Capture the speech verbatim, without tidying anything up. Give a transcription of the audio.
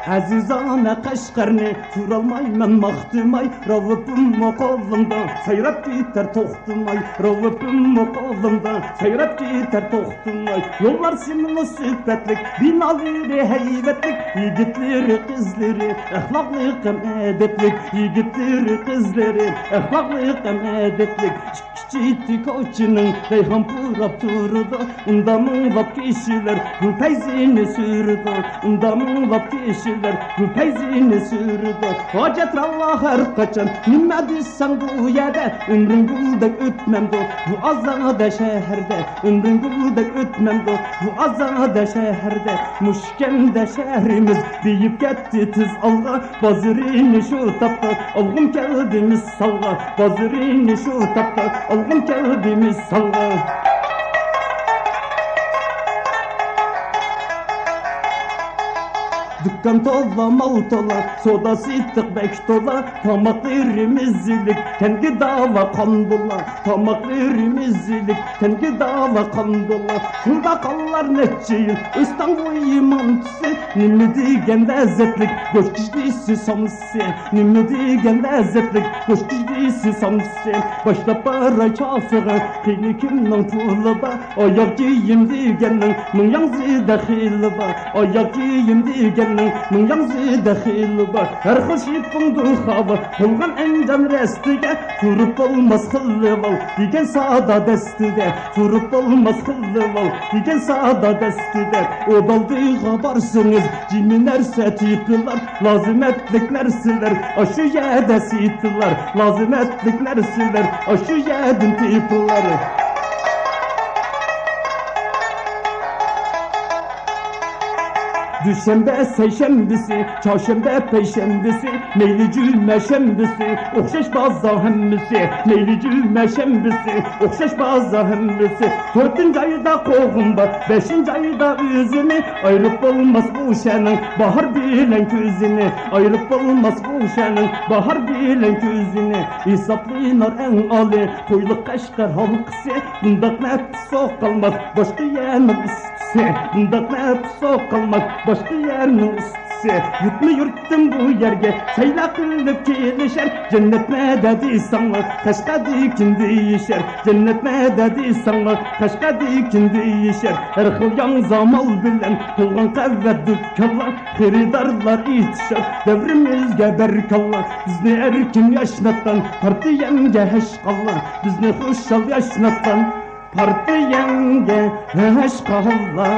ئەزىزانە قەشقەرنى سورالمايمەن ماختىماي، راۋىپىممۇ قولۇمدا سايراپ كېتەر توختىماي، راۋىپىممۇ قولۇمدا سايراپ كېتەر توختىماي. يوللار سىملۇ سۈپەتلىك، بىنالىرى ھەيۋەتلىك، يىگىتلىرى قىزلىرى ئەخلاقلىق ھەم ئەدەپلىك، يىگىتلىرى قىزلىرى ئەخلاقلىق ھەم ئەدەپلىك. كىچىك كوچىنىڭ رەيھان پۇراپ تۇرىدۇ، ئۇندا مىڭلاپ كىشىلەر گۈل پەيزىنى سۈرىدۇ، ئۇندا مىڭلاپ كىشىلەر گۈل پەيزىنى سۈرىدۇ. ھاجەترانلار ھەر قاچان نېمە دېسەڭ بۇ يەردە، ئۆمرۈڭ گۈلدەك ئۆتمەمدۇ بۇ ئازادە شەھەردە، ئۆمرۈڭ گۈلدەك ئۆتمەمدۇ بۇ ئازادە شەھەردە. مۇشۇكەندە شەھىرىمىز بېيىپ كەتتى تېز ئالغا، بازىرىنى شۇ تاپتا ئالغۇم كەلدى مىسالغا، بازىرىنى شۇ تاپتا ئالغۇم كەلدى مىسالغا. دۇكان تولا، مال تولا، سودا سېتىق بەك تولا، تاماقلىرىمىز ئىلىك، تەنگە داۋا قان بولا، تاماقلىرىمىز ئىلىك، تەنگە داۋا قان بولا. شۇنداق قانلار نەچچە يىل ئۆستەڭ بويى مانتىسى، نېمە دېگەن لەززەتلىك گۆش كىشنىسى سامسىسى، نېمە دېگەن لەززەتلىك گۆش كىشنىسى سامسىسى. باشلاپ باراي چاسىغا، قېنى كىمنىڭ پۇلى بار؟ ئاياغ كىيىم دېگەننىڭ مىڭ ياڭزىدا خېلى بار، ئاياغ كىيىم دېگەننىڭ مىڭ ياڭزىدا خېلى بار. ھەر خىل شىپپىڭدىن خاۋا بولغان ئەنجان رەستىگە، تۇرۇپ بولماس خىللىۋال دېگەن سادا دەستىدە، تۇرۇپ بولماس خىللىۋال دېگەن سادا دەستىدە. ئۇدالدىغا بارسىڭىز جىمى نەرسە تېپىلار، لازىمەتلىك نەرسىلەر ئاشۇ يەردە سېتىلار، لازىمەتلىك نەرسىلەر ئاشۇ يەردىن تېپىلار. دۈشەنبە، سەيشەنبىسى، چارشەنبە، پەيشەنبىسى، مەيلى جۈمە، شەنبىسى، ئوخشاش بازار ھەممىسى، مەيلى جۈمە، شەنبىسى، ئوخشاش بازار ھەممىسى. تۆتىنچى ئايدا قوغۇن بار، بەشىنچى ئايدا ئۈزۈمى، ئايرىپ بولماس بۇ شەھەرنىڭ باھار بىلەن كۈزىنى، ئايرىپ بولماس بۇ شەھەرنىڭ باھار بىلەن كۈزىنى. ھېسابلىنار ئەڭ ئالىي قويلۇق قەشقەر ھالقىسى، بۇنداق نەپىس سوقالماس باشقا يەرنىڭ ئۇستىسى، بۇنداق نەپىس سوقالماس باشقا يەرنىڭ ئۇستىسى. يۇرتمۇ يۇرتتىن بۇ يەرگە سەيلە قىلىپ كېلىشەر، جەننەت نەدە دېسەڭلار قەشقەردىكىن دېيىشەر، جەننەت نەدە دېسەڭلار قەشقەردىكىن دېيىشەر. ھەر خىل ياڭزا مال بىلەن تولغان قەۋەت دۇكانلار، خېرىدارلار ئېيتىشار دەۋرىمىزگە بەرىكاللا. بىزنى ئەركىن ياشناتقان پارتىيەمگە ھەشقاللا، بىزنى خۇشال ياشناتقان پارتىيەمگە ھەشقاللا.